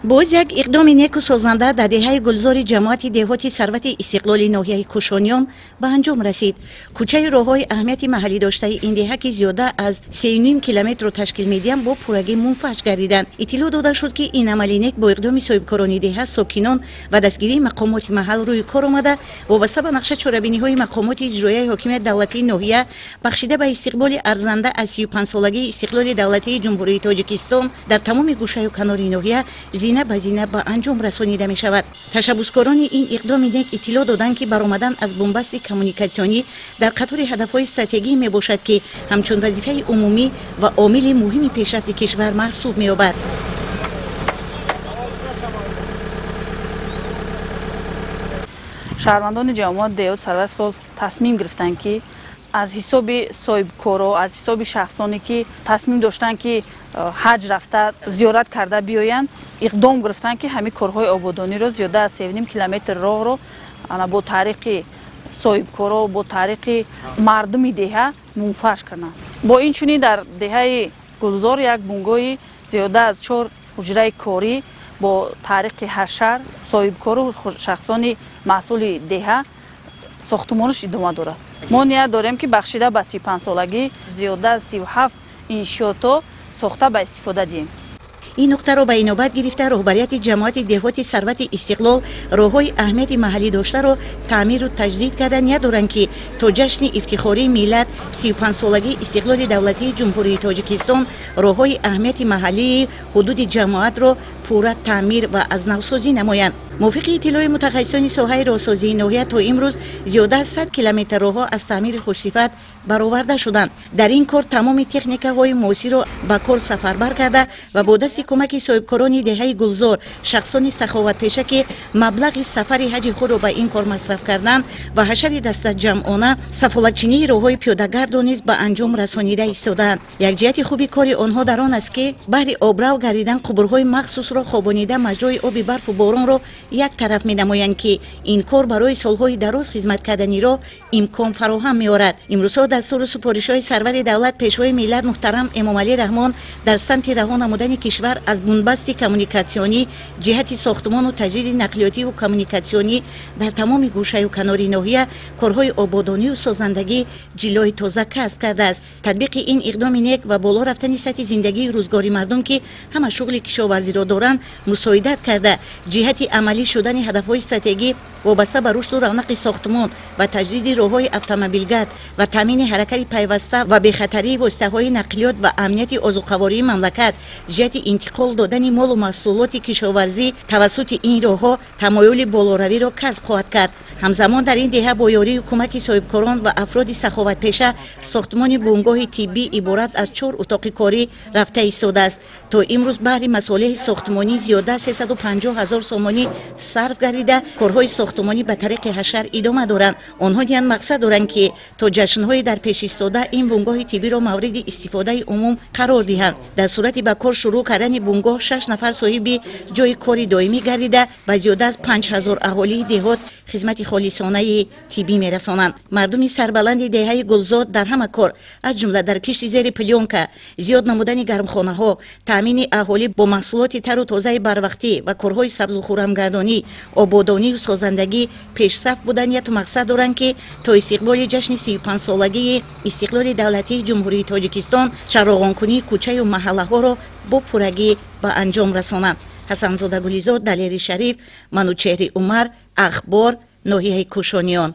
Боз як иқдоми неку созанда дар деҳаи Гулзори ҷамоати деҳоти Сарвати Истиқлоли ноҳияи Кӯшониён ба анҷом расид. Кӯчаи роҳҳои аҳамияти маҳаллӣ доштаи ин деҳа, ки зиёда аз 3,5 километрро ташкил медиҳанд, бо пуррагӣ мунфаҷ гардиданд. Иттилоъ дода шуд, ки ин амали нек бо иқдоми соҳибкорони деҳа, сокинон ва дастгирии мақомоти маҳал рӯи кор омада, вобаста ба нақша чорабиниҳои мақомоти иҷроияи ҳокимияти давлатии ноҳия бахшида ба истиқболи арзанда аз 35-солагии истиқлоли давлатии Ҷумҳурии Тоҷикистон дар тамоми гӯшаю канори ноҳия зина ба зина ба анҷом расонида мешавад. Ташаббускорони ин иқдоми нек иттилоъ доданд, ки баромадан аз бунбасти коммуникатсионӣ дар қатори ҳадафҳои стратегӣ мебошад, ки ҳамчун вазифаи умумӣ ва омили муҳими пешрафти кишвар маҳсуб меёбад. Шаҳрвандони ҷамоат деҳот Сарват Истиқлол тасмим гирифтанд, ки аз ҳисоби соҳибкоро, аз ҳисоби шахсоне, ки тасмим доштанд, ки ҳаҷ рафта зиёрат карда биёянд, иқдом гирифтанд, ки ҳамин корҳои ободониро зиёда аз 3,5 километр роҳро бо тариқи соҳибкоро, бо тариқи мардуми деҳа мунфаҷ карданд. Бо ин чунин дар деҳаи Гулзор як бунгоҳи зиёда аз 4 ҳуҷраи корӣ бо тариқи ҳашар соҳибкору шахсони маҳсули деҳа сохтумонаш идома дорад. Мо ният дорем, ки бахшида ба 35-солагӣ зиёда аз 37 иншиото сохта ба истифода диҳем. Ин нуқтаро ба инобат гирифта, роҳбарияти ҷамоати деҳоти Сарвати Истиқлол роҳҳои аҳамияти маҳаллӣ доштаро таъмиру таҷдид карда ният доранд, ки то ҷашни ифтихории миллат 35-солагии истиқлоли давлатии Ҷумҳурии Тоҷикистон роҳҳои аҳамияти маҳаллии ҳудуди ҷамоатро пурра таъмир ва аз навсозӣ намоянд. Мувофиқи иттилои мутахассисони соҳаи роҳсозии ноҳия, то имрӯз зиёда аз 100 километр роҳҳо аз таъмири хушсифат бароварда шуданд. Дар ин кор тамоми техникаҳои муосирро ба кор сафарбар карда ва бо дасти кӯмаки соҳибкорони деҳаи Гулзор, шахсони саховатпеша, ки маблағи сафари ҳаҷи худро ба ин кор масраф карданд, ва ҳашари дастаҷамъона сафолатчинии роҳҳои пиёдагардро низ ба анҷом расонида истодаанд. Як ҷиҳати хуби кори онҳо дар он аст, ки баҳри обрав гардидан қубурҳои махсусро хобонида маҷрои оби барфу боронро як тараф менамоянд, ки ин кор барои солҳои дароз хизмат кардани роҳ имкон фароҳам меорад. Имрӯзҳо дастуру супоришҳои сарвари давлат, пешвои миллат муҳтарам Эмомалӣ Раҳмон дар самти раҳо намудани кишвар аз бунбасти коммуникатсионӣ ҷиҳати сохтумону таҷдиди нақлиётиву коммуникатсионӣ дар тамоми гӯшаю канори ноҳия корҳои ободонию созандагӣ ҷилои тоза касб кардааст. Татбиқи ин иқдоми нек ва боло рафтани сатҳи зиндагии рӯзгори мардум, ки ҳама шуғли кишоварзиро доранд, мусоидат карда ҷиҳати амалӣ шудани ҳадафҳои стратегӣ вобаста ба рушду равнақи сохтмон ва таҷдиди роҳҳои автомобилгард ва таъмини ҳаракати пайваста ва бехатарии воситаҳои нақлиёт ва амнияти озуқавории мамлакат ҷиҳати интиқол додани молу маҳсулоти кишоварзӣ тавассути ин роҳҳо тамоюли болоравиро касб хоҳад кард. Ҳамзамон дар ин деҳа бо ёрию кӯмаки соҳибкорон ва афроди саховатпеша сохтмони бунгоҳи тиббӣ иборат аз 4 утоқи корӣ рафта истодааст. То имрӯз баҳри масолеҳи сохтмонӣ зиёда 350 ҳазор сомонӣ сарф гардида, корҳои сохтмонӣ ба тариқи ҳашар идома доранд. Онҳо ният мақсад доранд, ки то ҷашнҳои дар пеш истода ин бунгоҳи тиббиро мавриди истифодаи умум қарор диҳанд. Дар сурати ба кор шурӯъ кардани бунгоҳ 6 нафар соҳиби ҷойи кори доимӣ гардида ба зиёда аз 5000 аҳолии деҳот хизмати холисонаи тиббӣ мерасонанд. Мардуми сарбаланди деҳаи Гулзор дар ҳама кор, аз ҷумла дар кишти зери плёнка, зиёд намудани гармхонаҳо, таъмини аҳолӣ бо маҳсулоти тару тозаи барвақтӣ ва корҳои сабзу хуррамгардонӣ, ободонию созандагӣ пешсаф буда нияту мақсад доранд, ки то истиқболи ҷашни 35-солагии истиқлоли давлатии Ҷумҳурии Тоҷикистон чароғонкунии кӯчаю маҳаллаҳоро бо пуррагӣ ба анҷом расонанд. Ҳасанзода Гулизор, Далери Шариф, Манучеҳри Умар, Ахбор, ноҳияи Кӯшониён.